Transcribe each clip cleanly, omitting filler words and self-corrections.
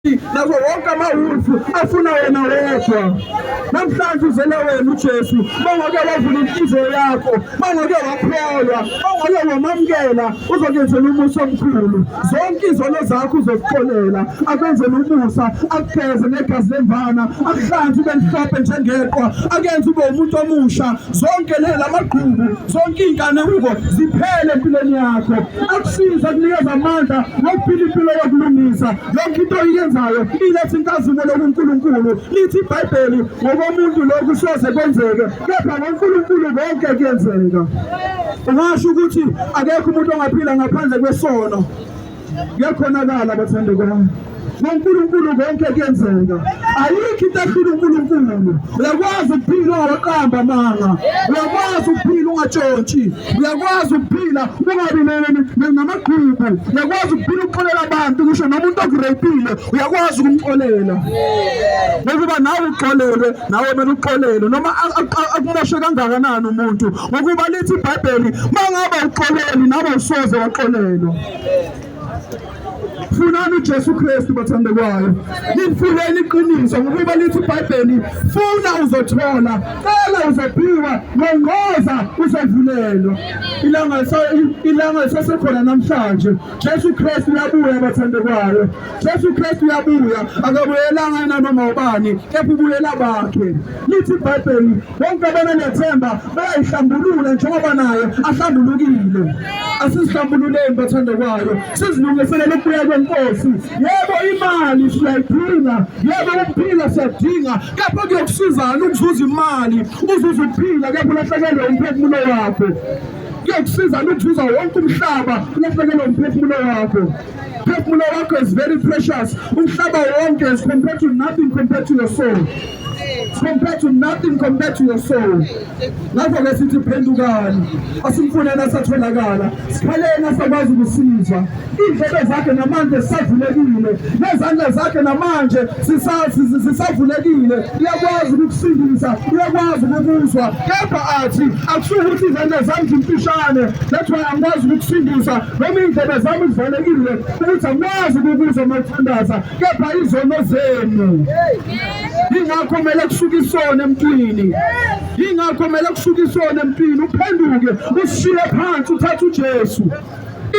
Nazo wonke amawulfu afuna wena wedwa. Namhlanje uzele wena uJesu. Mawungake wavula inhliziyo yakho, mawungake wakholwa, mawungake wamamukela, uzokwenzela umusa omkhulu. Zonke izono zakho uzozixolela, akwenzele umusa, akugeze ngegazi lemvana, akuhlanze ube mhlophe njengeqwa, akuyenze ube umuntu omusha. Zonke le lamagqubu, zonke iy'nkanuko ziphele empilweni yakho. Akusize, akunikeza amandla ngokuphila impilo yokulungisa. Yonke into oyenzayo iletha inkazimulo kuNkulunkulu. Lithi iBhayibheli ngokomuntu lokhu soze kwenzeke, kepha ngoNkulunkulu konke kuyenzeka. Ungasho ukuthi akekho umuntu ongaphila ngaphandle kwesono. Kuyakhonakala bathandekayo. NgoNkulunkulu konke kuyenzeka. Ayikho into ehlula uNkulunkulu. Uyakwazi ukuphila ungawaqamba amanga. Uyakwazi ukuphila ungatshontshi. Uyakwazi ukuphila ungabi namagqubu. Uyakwazi ukuphila uxolela abantu ngisho noma umuntu okureyipile uyakwazi ukumxolela. Ngokuba nawe uxolelwe nawe kumele uxolele noma akumoshe kangakanani umuntu ngokuba lithi iBhayibheli mangabe uxoleli nawe usoze waxolelwa. Funani uJesu Kristu bathandekwayo. Nifuneni iqiniso ngokuba lithi iBhayibheli funa uzothola, cela uzophiwa, ngqongqoza uzovulelwa. Ilanga ilanga lisasekhona namhlanje. Jesu Kristu uyabuya bathandekwayo. Jesu Kristu uyabuya, akabuyelanga yena noma ubani, kepha ubuyela bakhe. Lithi iBhayibheli bonke abananethemba bayayihlambulula njengoba naye ahlambulukile. Asizihlambululeni bathandekwayo, sizilungiselele ukubuya kwenkosi. Yebo imali siyayidinga, yebo ukuphila siyadinga, kepha kuyokusizana ukuzuza imali, uzuza ukuphila kepha ulahlekelwe umphefumulo wakho. Kuyokusiza ukuzuza wonke umhlaba, ulahlekelwe umphefumulo wakho. Umphefumulo wakho is very precious. Umhlaba wonke is compared to nothing compared to your soul. It's compared to nothing compared to your soul. Ngakho-ke sithi phendukani, asimfuneni asatholakala, sikhaleni asakwazi ukusizwa. Iy'ndlebe zakhe namanje zisavulekile, nezandla zakhe namanje zisavulekile. Uyakwazi ukukusindisa, uyakwazi ukukuzwa, kepha athi akusuke ukuthi izandla zami zimfishane, that's why angikwazi ukukusindisa noma iy'ndlebe zami zivalekile ukuthi angikwazi ukukuzwa uma uthandaza, kepha izono zenu. Yingakho kumele kusuke isono emntwini, yingakho kumele kusuke isono emntwini, uphenduke usishiye phansi uthathe uJesu.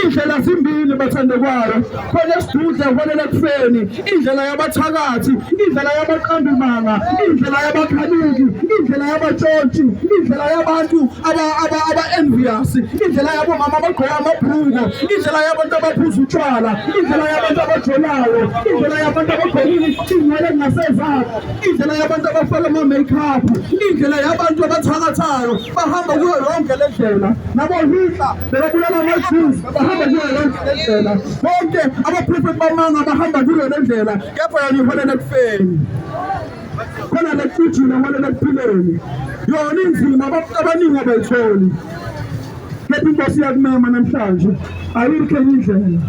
Indlela zimbili bathandekwayo, khona esidudla holela ekufeni, indlela yabathakathi, indlela yabaqambi manga, indlela yabakhanuki, indlela yabatshontshi, indlela yabantu aba-envious, indlela yabomama abagqoka amabhruko, indlela yabantu abaphuza utshwala, indlela yabantu abajolayo, indlela yabantu abagqoka iy'nwele ezingasezabo, indlela yabantu abafaka ama-makeup, indlela yabantu abathakathayo, bahamba kuyo yonke le ndlela. Nabo-Hitler bebabulala ama-Jews, bahamba kuyo yonke le ndlela. Bonke abaprofethi bamanga bahamba kuyo le ndlela, kepha yona iholela ekufeni. Khona le kujula holela ekuphileni. Yona inzima abantu abaningi abayitholi. Kepha inkosi iyakumema namhlanje. Ayikho enye indlela.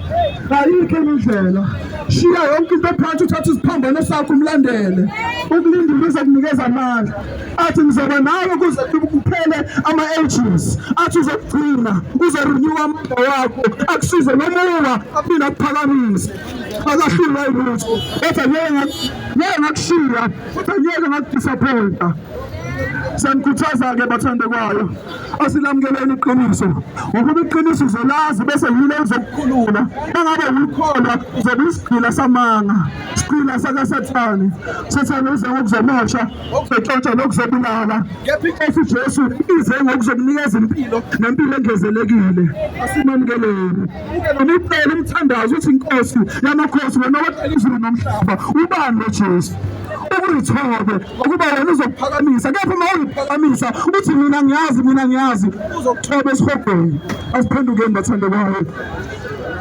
Ayikho enye indlela. Shiya yonke into phansi uthathe isiphambano sakho umlandele. Ukulindile uzokunikeza amandla. Athi ngizoba nawe kuze kuphele ama-ages. Athi uzokugcina, uzorenewa amandla wakho, akusize nomuwa aphinde akuphakamise. Akahlulwa yilutho. Kodwa ngeke ngakushiya, futhi angeke ngakudisappointa. Siyanikhuthaza-ke bathandekwayo, asilamukeleni iqiniso ngokuba iqiniso uzolazi bese yilo lizokukhulula. Mangabe ulikholwa uzobe isigqila samanga, isigqila sakaSathane. Sathane uze ngokuzomosha, okuzotshontsha nokuzobulala, kepha inkosi uJesu ize ngokuzokunikeza impilo nempilo engezelekile. Asimamukeleni. Uke noma ucela umthandazo uthi inkosi yamakhosi wena wadala izulu nomhlaba, ubani lo Jesu? Ukurithobe ukuba wena uzokuphakamisa, kepha uma uyiphakamisa uthi mina ngiyazi, mina ngiyazi, uzokuthoba esihogweni. Asiphendukeni bathandekayo.